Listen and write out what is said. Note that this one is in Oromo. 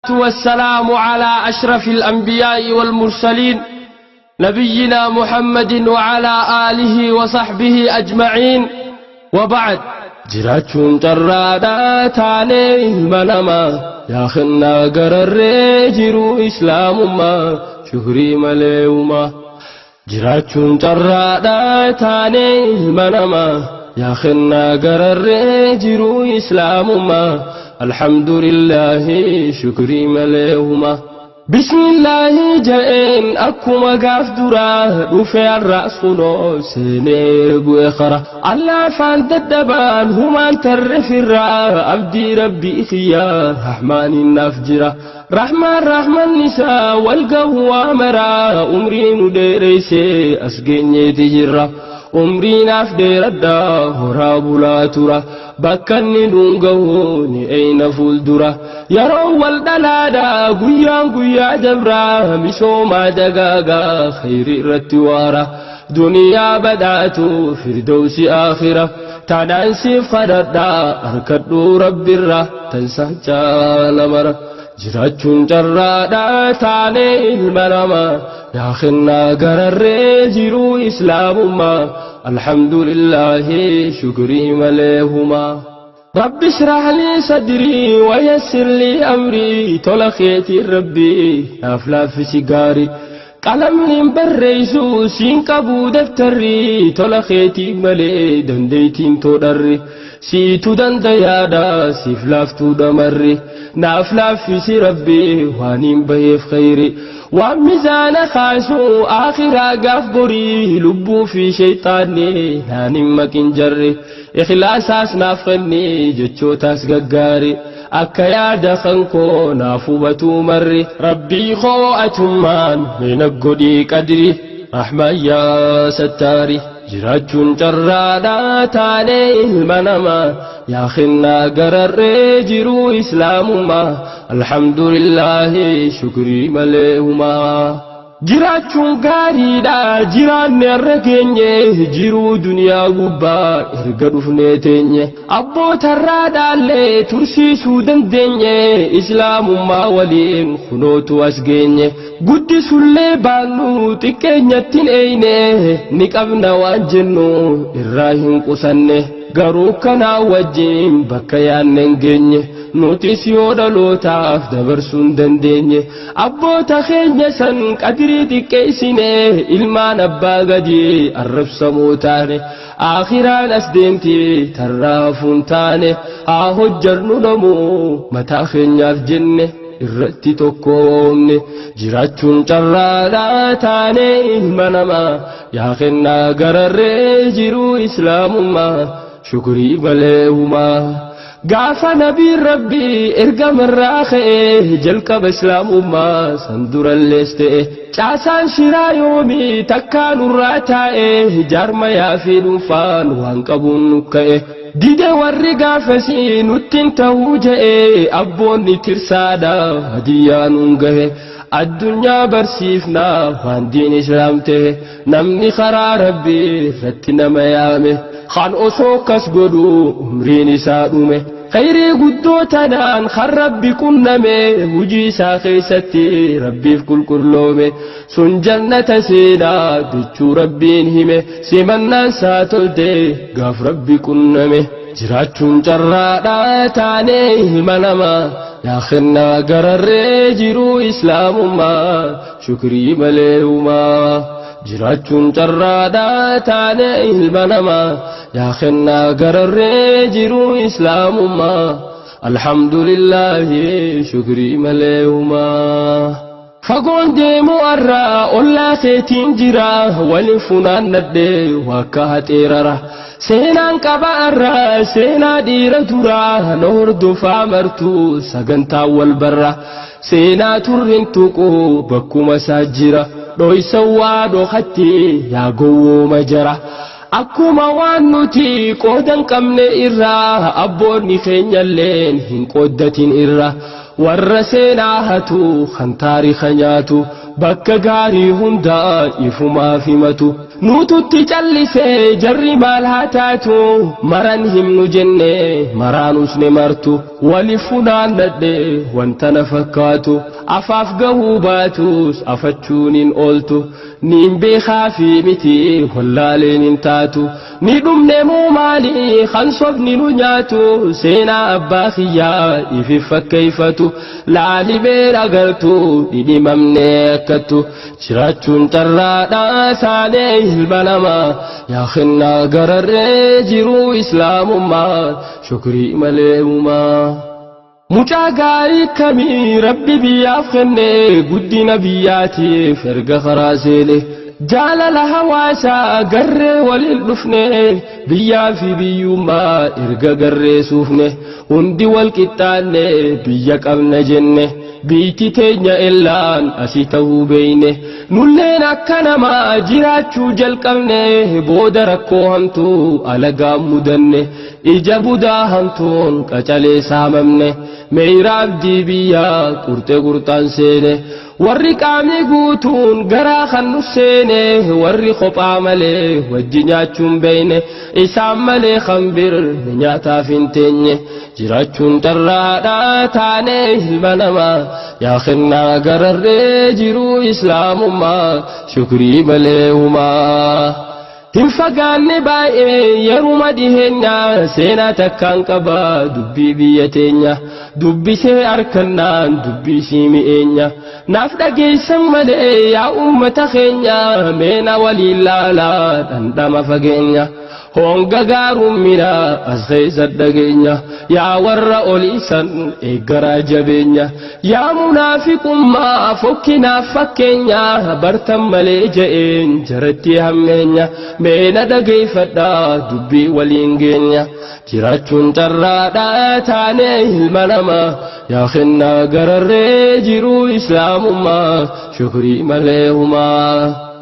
والسلام على أشرف الأنبياء والمرسلين نبينا محمد وعلى آله وصحبه أجمعين وبعد. Jiraachuun carraadhaa taanee ilma namaa, yaa kennaa gararree jiruu islaamummaa, shukrii malee uumaa. Jiraachuun carraadhaa taanee ilma namaa, yaa kennaa gararree jiruu islaamummaa, alhamdulillaahi shukrii malee uumaa. Bismillaahi ja'een akkuma gaaf duraa dhufe, har'as kunoo seenee bu'e kara. Allaafaan daddabaan humaan tarre firraa, abdii rabbii kiyyaa rahmaaniin naaf jira. Rahmaan rahman isaa wal gahuu waa maraa, umrii nu dheereysee as geenyeeti jirra. Umrii naaf dheeradhaa, horaa bulaa tura. Bakka inni nuun gahu ni eeyna fuuldura. Yeroo wal dhalaadha, guyyaan guyyaa dabraa, misoomaa dagaagaa, khayri irratti waara. Duniyaa badhaatu, firdawsi aakhira. Tanaan siif kadhadhaa, harkadhuu rabbirra tansaa caala mara. Jiraachuun carraadhaa taanee ilma namaa, yaa kennaa gararree jiruu islaamummaa, alhamdulillaahi shukrii malee humaa. رب اشرح لي صدري ويسر لي أمري, tola keetii rabbii naaf laaffisi gaarii. Qalamni barreessu siin qabu daftarri, tola keetii malee dandeettiin toodharri. Siitu dandayaadha, siif laaftuu damarri, naaf laaffisi rabbii waan hin baheef khayri. Waan mizaana kaasu akhiraa gaaf borii, lubbuu fi shayxaanni naan hin maqin jarri. Ikhlaasaas naaf kenni, jechootaas gaggaari, akka yaada kan koo naaf hubatuu marri. Rabbii koo atummaan mina godhii qadri, rahmaan yaa sattaari. Jiraachuun carraadhaa taanee ilma namaa, yaa kennaa gararree jiruu islaamummaa, alhamdulillaahi shukrii malee humaa. Jiraachuun gaariidha, jiraanne irra geenye, jiruu duniyaa gubbaa erga dhufnee teenye. Abbootarraa dhaallee tursiisuu dandeenye, islaamummaa waliin kunootu as geenye. Guddisullee baannu xiqqeenyattiin eeyne, ni qabna waan jennu irraa hin qusanne. Garuu kanaa wajjin bakka yaanne hin geenye, nutis yoo dhalootaaf dabarsuu hin dandeenye. Abboota keenya san qadirii xiqqeessine, ilmaan abbaa gadii arrabsamoo taane. Aakhiraan as deemti, tarraafuun taane. Haa hojjannu namuu mataa keenyaaf jenne irratti tokkoomne. Jiraachuun carraadhaa taane ilma namaa, yaa kennaa gararree jiruu islaamummaa, shukrii malee humaa. Gaafa nabiin rabbii ergamarraa ka'ee jalqaba islaamummaa san durallees ta'e, caasaan shiraa yoomii takkaa nurraa taa'e, jaarmayaa fi dhuunfaan waan qabuun nu ka'e. Dide warri gaafasii nuttiin ta'uu je'e, abboonni tirsaadha hadiyyaa nuun gahe. Addunyaa barsiifnaa waan diin islaam ta'e, namni karaa rabbii irratti nama yaame kan osoo kas godhu umriin isaa dhume. Khayrii guddoo tanaan kan rabbi qunname, hujii isaa keessatti rabbiif qulqulloome, sun jannata seenaa jechuu rabbiin hime, simannaan isaa tolte gaaf rabbi qunname. Jiraachuun carraadhaa taanee ilma namaa, yaa kennaa gararree jiruu islaamummaa, shukrii malee humaa. Jiraachuun carraadhaa taanee ilma namaa, yaa kennaa gararree jiruu islaamummaa, alhamdulillaahi shukrii malee humaa. Fagoon deemu arraa ollaa keetiin jira, waliin funaannadhee wakka haxeerara. Seenaan qaba arraa seenaa dhiira duraa, na hordofaa martuu sagantaa wal barra. Seenaa turrin tuqu bakkuma isaa jira, dhoysa waa dhokatti yaa gowwooma jara. Akkuma waan nuti qoodan qabne irraa, abboonni keenyalleen hin qooddatin irra. Warra seenaa hatu kan taariika nyaatu, Bakka gaarii hundaa ifumaaf himatu. Nututti callisee jarri maal haa taatu, maran himnu jenne maraanus ni martu. Wali funaannadhe wanta na fakkaatu, afaaf gahuu baatus afachuun hin ooltu. Niin beekaa fi miti wallaaleen hin taatu. Ni dhumne moo maali kan sobni nu nyaatu, seenaa abbaa kiyyaa ifi fakkeeffatu. Laalibee agartu dhidhimamne akkattu, jiraachuun carraadhaa taanee ilma namaa. Yaa kennaa gararree jiruu islaamummaa, shukrii malee uumaa. Mucaa gaarii kamii rabbi biyyaaf kenne, guddina biyyaatiif erga karaa seene. Jaalala hawaasaa garree waliin dhufne, biyyaa fi biyyummaa erga garree suufne. Hundi wal qixxaanne biyya qabna jenne, biitti teenya illaan asii ta'uu beeyne. Nulleen akka namaa jiraachuu jalqabne, booda rakkoo hamtuu alagaan mudanne. Ija budaa hamtuun qacalee saamamne, meeyra abdii biyyaa qurxee qurxaan seene. Warri qaamni guutuun garaa kan nu seene, warri kophaa malee wajji nyaachuun beeyne, isaan malee kan bir nyaataaf hin teenye. Jiraachuun carraadhaa taanee ilma namaa. Yaa kennaa gararree jiruu islaamummaa, shukrii malee uumaa. Hin fagaanne baay'ee yeruma dhiheenya, seenaa takkaan qaba dubbii biyya teenya. Dubbisee harkannaan dubbii sii mi'eenya. Naaf dhageessan malee yaa uummata keenya, meena waliin laalaa dhandhama fageenya. Honga gaarummina as keessa dhageenya, yaa warra oliisan eeggaraa jabeenya. Yaa munaafiqummaa fokkinaaf fakkeenya, bartan malee je'een jaratti hammeenya. Meena dhageeffadhaa dubbii waliin geenya. Jiraachuun carraadhaa taanee ilma namaa. Yaa kennaa gararree jiruu islaamummaa, shukrii malee humaa.